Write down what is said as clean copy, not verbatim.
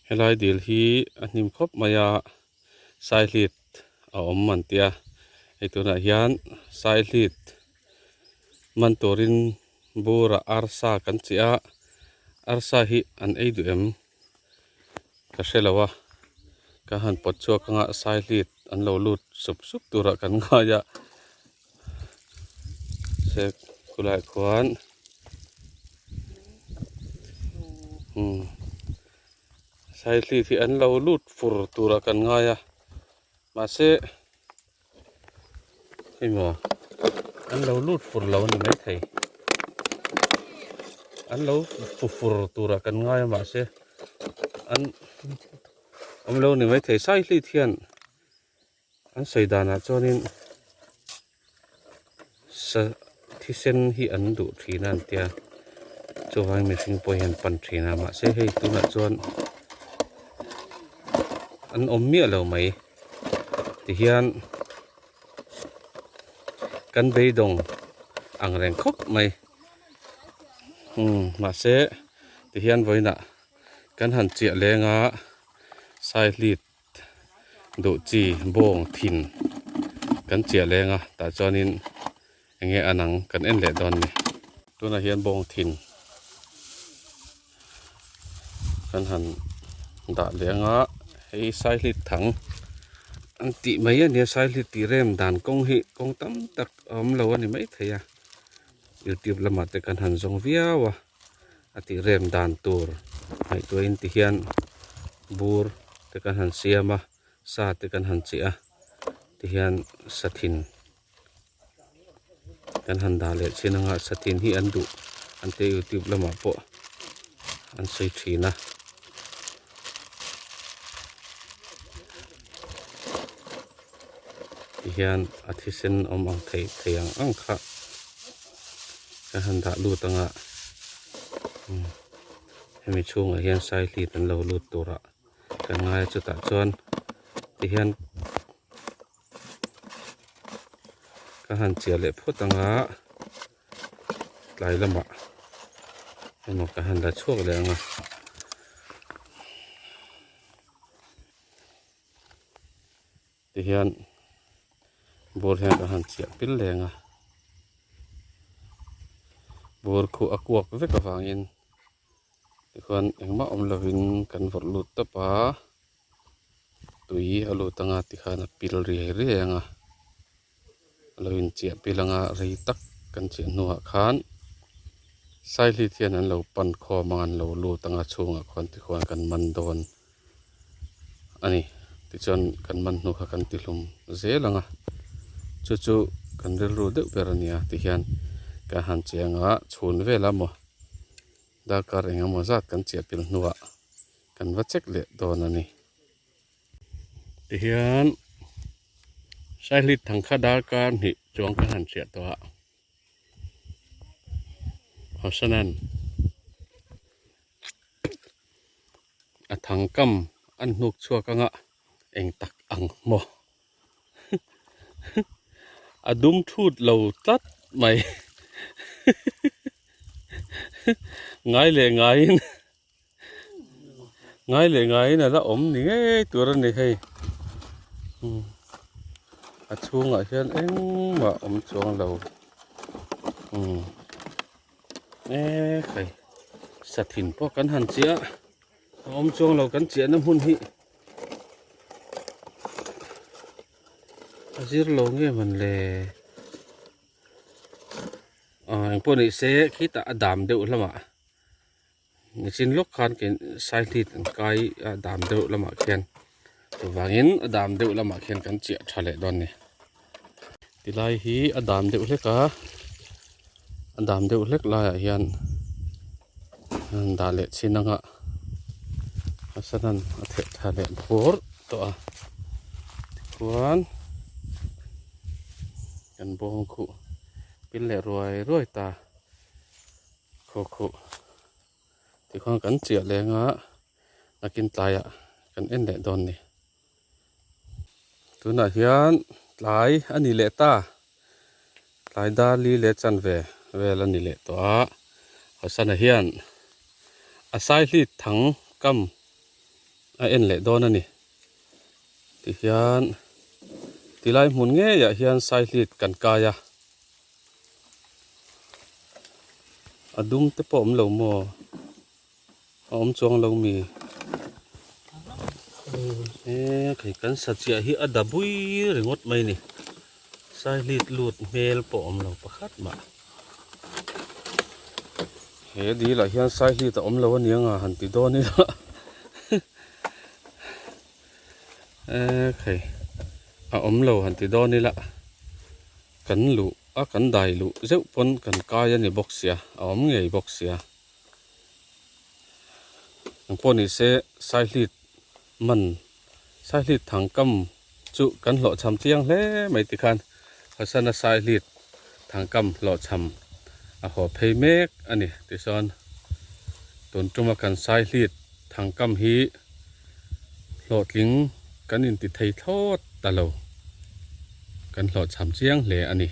Helai dil hi a hnim khawp mai a, saihlit a awm an tia, hei tunah hian saihlit man turin bur ah arsa kan chiah a, arsa hi an ei duh em ka hre lo a, ka han pawt chhuak anga saihlit an lo lut sup sup turah kan ngai a, se khulaiah khuan umm saihlit hi an lo lut fur turah kan ngai a mahse emaw an lo lut fur lo a ni maithei an lo fu fur turah kan ngai a mahse an awm lo a ni maithei saihlit hian. An sawi danah chuanin sa thisen hi an duh thin a an tia chuvangin mihring pawh hian pan thin a mahse hei tunah chuan an awm miah lo mai tihian kan beidawng ang reng khawp mai umm mahse tihian vawiinah kan han chiah leng a saihlit. Duh chi bawng thin kan chiah leng a tah chuanin eng nge an ang kan en leh dawn ni. Tunah hian bawng thin kan han dah leh ang a hei saihlit thang an tih mai a nia saihlit tih rem dan kawng hi kawng tam tak a awm lo a ni maithei a youtube lamah te kan han zawng viau a. a tih rem dan tur ngaihtuahin ti hian bur te kan han siam a sa te kan han chiah a ti hian sathin kan han dah leh chin anga sathin hi an duh an te youtube lamah pawh an sawi thin a. Ti hian a thisen awm ang theih thei ang ang kha ka han dah lut ang a hemi chhungah hian saihlit an lo lut turah kan ngai a chutah chuan ti hian ka han chiah leh phawt ang a tlai lamah emaw ka han la chhuak leh ang a. Tihian bur hian ka han chiah pil leng a bur khu a kuak vek avangin tikhuan engmah awm lovin kan vawrh lut tawp a tui a lut anga tikhan a pil riai riai ang a a lo inchiah pil anga rei tak kan chiah hnuah khan saihlit hian an lo pan khawm ang an lo lut anga chhungah khuan tikhuan kan man dawn a ni tichuan kan man hnu kha kan ti hlum zel ang a chu chu kan rilru deuh ber a nia tihian ka han chiang a chhun vel a maw darkar eng emaw zat kan chiah pil hnuah kan va check leh dawn a ni. Tihian Saihlit thangkha darkar hnih chuang kan han hriat tawh a Hosanan a thangkam an hnuk chhuak anga eng tak ang maw a dum thut lo tlat mai ngai leh ngaiin. Ngai leh ngaiin a la awm ni ngei tur a ni hei a chhungah hian engmah awm chuang lo e khai sathin pawh kan han chiah a awm chuang lo kan chiahna hmun hi a zir lo nge man le. Engpawh ni se khitah a dam deuh lamah. Nichin lawk khan ke saihlit an kai a dam deuh lamah khian chuvangin a dam deuh lamah khian kan chiah tha leh dawn a ni tilai hi a dam deuh hlek a a dam deuh hlek laiah hian an dah leh chin anga a sanan a theh tha leh bawr tawh a tichuan kan bawng khuh pil leh ruai ruai ta. Khaw khuh tikhuan kan chiah leng a nakin tlaiah kan en leh dawn ni. Tunah hian tlai a ni leh ta, tlai dar li leh chanve vel a ni leh tawh a, Hosana hian a saihlit thang kam. A en leh dawn a ni. Tihian tilai hmun ngeiah hian saihlit kan kai a. A dum te pawh awm lo maw? A awm chuang lo mi? E khai kan sa chiah hi a da bui ringawt mai ni. Saihlit lut hmel pawh awm lo pakhat mah. He dil ah hian saihlit a awm lo aniang a han ti dawn ila e khai a awm lo han ti dawn ila kan luh a kan dai luh zeuh pawn kan kai a ni bawk sia a awm ngei bawk sia engpawh ni se saihlit man saihlit thangkam chu kan hlawhchham chiang hle mai tikhan Hasana saihlit thangkam hlawhchham a haw phei mek a ni tichuan tun tuma kan saihlit thangkam hi hlawhtling kan inti thei thlawt ta lo kan hlawhchham chiang hle a ni.